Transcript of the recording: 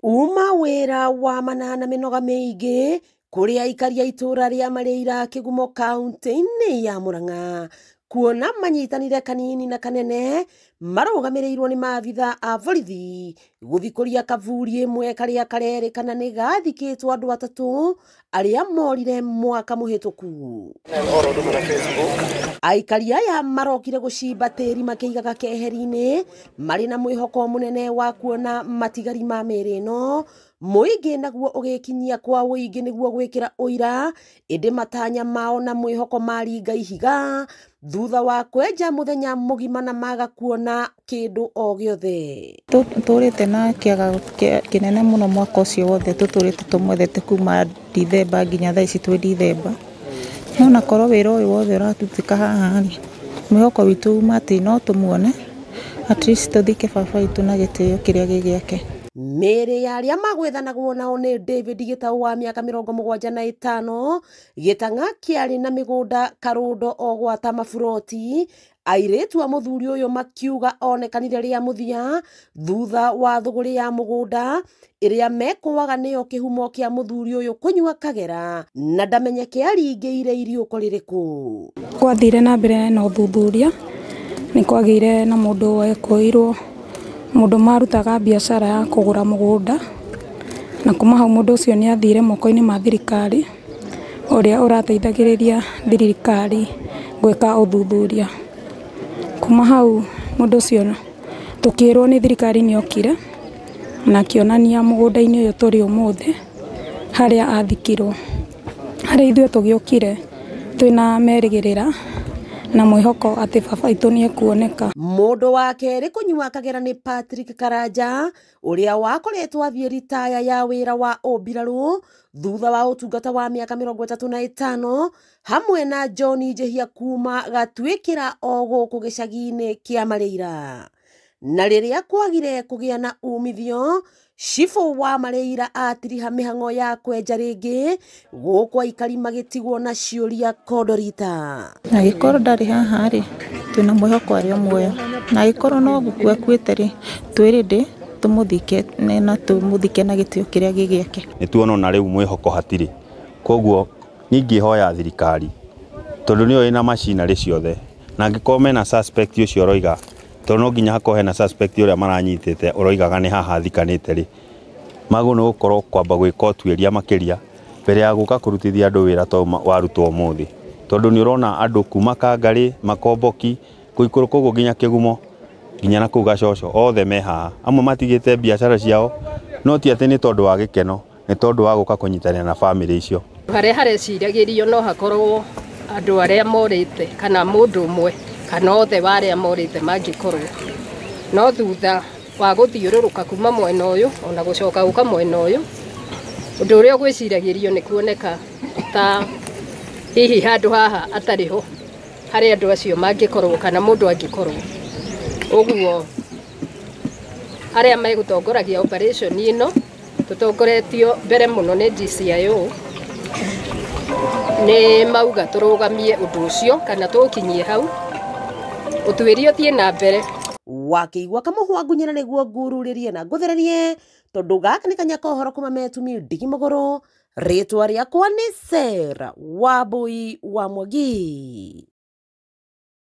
Uma wĩra wa manana mĩnoga mĩingĩ kũrĩ aikari a itũũra rĩa Marĩira Kĩgumo kaunti-inĩ ya Murang'a kuona manyitanire kanini na kanene marũgamĩrĩirwo nĩ maabitha a borithi gũthikũria kaburi ĩmwe karĩa karerĩkana nĩ gathikĩtwo andũ atatũ arĩa morire mwaka mũhĩtũku. Aikari aya marokire gũcimba tĩri makĩigaga keheri-inĩ marĩ na mwĩhoko mũnene wa kuona matigari ma mĩĩrĩ ĩno mũingĩ naguo ũgĩkinyia kwa ũingĩ nĩguo gwĩkĩra ũira ĩndĩ matanya mao na mwĩhoko maringa ihiga thutha wa kwenja mũthenya mũgima na maga kuona kĩndũ o gĩothe. Tũtũrĩte na kĩaga kĩnene mũno mwaka ũcio wothe tũtũrĩte tũmwethete kuma Dithemba nginya thaa ici twĩ Dithemba. No nakorwo wĩra ũyũ wothe ũratutĩka haha rĩ, mwĩhoko witũ uma atĩ no tũmuone at least tũthike baba witũ na gĩtĩo kĩrĩa gĩ gĩake. Mĩĩrĩ ya arĩa magwethanagwo nao nĩ David Gĩtaũ wa mĩaka 75 gĩtang'a kĩarĩ na mĩgũnda Karũndo o gwata maburoti. Airĩtu a mũthuri ũyũ makiuga onekanire rĩa mũthia thutha wa thũgũrĩ ya mũgũnda ĩrĩa mekũaga nĩyo kĩhumo kĩa mũthuri ũyũ kũnyua kagera na ndamenyeke aringĩire iriũko rĩrĩkũ. Gwathire na mbere na ũthuthuria nĩ kwagĩire na mũndũ wekũirwo mũndũ marutaga biacara ya kũgũra mũgũnda na kuma hau mũndũ ũcio nĩ athire moko-inĩ ma thirikari ũrĩa ũrateithagĩrĩria thirikari gwĩka ũthuthuria. Kuma hau mũndũ ũcio tũkĩrwo nĩ thirikari nĩ okire na akĩonania mũgũnda-inĩ ũyũ tũrĩ ũmũthĩ harĩa athikirwo. Harĩa ithuĩ tũgĩũkire twĩna merĩgĩrĩra na mwĩhoko atĩ baba witũ nĩ ekuoneka. Mũndũ wa kerĩ kũnyua kagera nĩ Patrick Karanja ũrĩa wakoretwo athiĩ ritaya ya wĩra wa ũmbirarũ thutha wa ũtungata wa mĩaka 35 hamwe na John Njehia kuma gatuĩkĩra o gũkũ gĩcagi-inĩ kĩa Marĩira. Na rĩrĩa kwagire kũgĩa na umithio cibũ wa Marĩira atiriha mĩhang'o ya kwenja rĩngĩ gũkũ aikari magĩtigwo na ciũria kondorita. Angĩkorwo ndarĩ haha rĩ, twĩna mwĩhoko arĩ o muoyo, na angĩkorwo no gũkua akuĩte rĩ, twĩ ready tũmũthike na tũmũthike na gĩtĩo kĩrĩa gĩ gĩake. Nĩ tuona ona rĩu mwĩhoko hatirĩ, koguo niĩ ingĩhoya thirikari tondũ nĩyo ĩna macinarĩ ciothe, na angĩkorwo mena suspect ũcio ũroiga tondũ no nginya hakorwo hena suspect ũrĩa maranyitĩte ũroigaga nĩ haha athikanĩte rĩ, magũrĩirwo nĩ gũkorwo kwamba gwĩka ũtuĩria makĩria mbere ya gũka kũrutithia andũ wĩra ta warutwo ũmũthĩ, tondũ nĩ ũrona andũ kuma Kangarĩ, Makomboki, gũikũrũka ũguo nginya Kĩgumo nginya na kũu Gacoco othe me haha. Amwe matigĩte biacara ciao no ti atĩ nĩ tondũ wa gĩkeno, nĩ tondũ wa gũka kũnyitanĩra na bamĩrĩ icio. Harĩa hareciragĩrio no hakorwo andũ arĩa morĩte kana mũndũ ũmwe kana othe wa arĩa morĩte mangĩkorwo, no thutha wa gũthiũrũrũka kuma mwena ũyũ ona gũcoka gũka mwena ũyũ, ũndũ ũrĩa ũgwĩciragĩrio nĩ kuoneka ta hihi handũ haha atarĩ ho harĩa andũ acio mangĩkorwo kana mũndũ angĩkorwo. Ũguo arĩa megũtongoragia operation ĩno tũtongoretio mbere mũno nĩ DCIO nĩ mauga tũrũgamie ũndũ ũcio kana tũũkinyie hau ũtuĩria ũthiĩ na mbere. Wakĩigua kamũhwa ngunyĩra nĩguo ngururĩrie na ngũthererie tondũ gaka nĩ kanya ka ũhoro kuma metumi ndigi mũgũrũ. Rĩtwa rĩakwa nĩ Sarah Wambui wa Mwangi.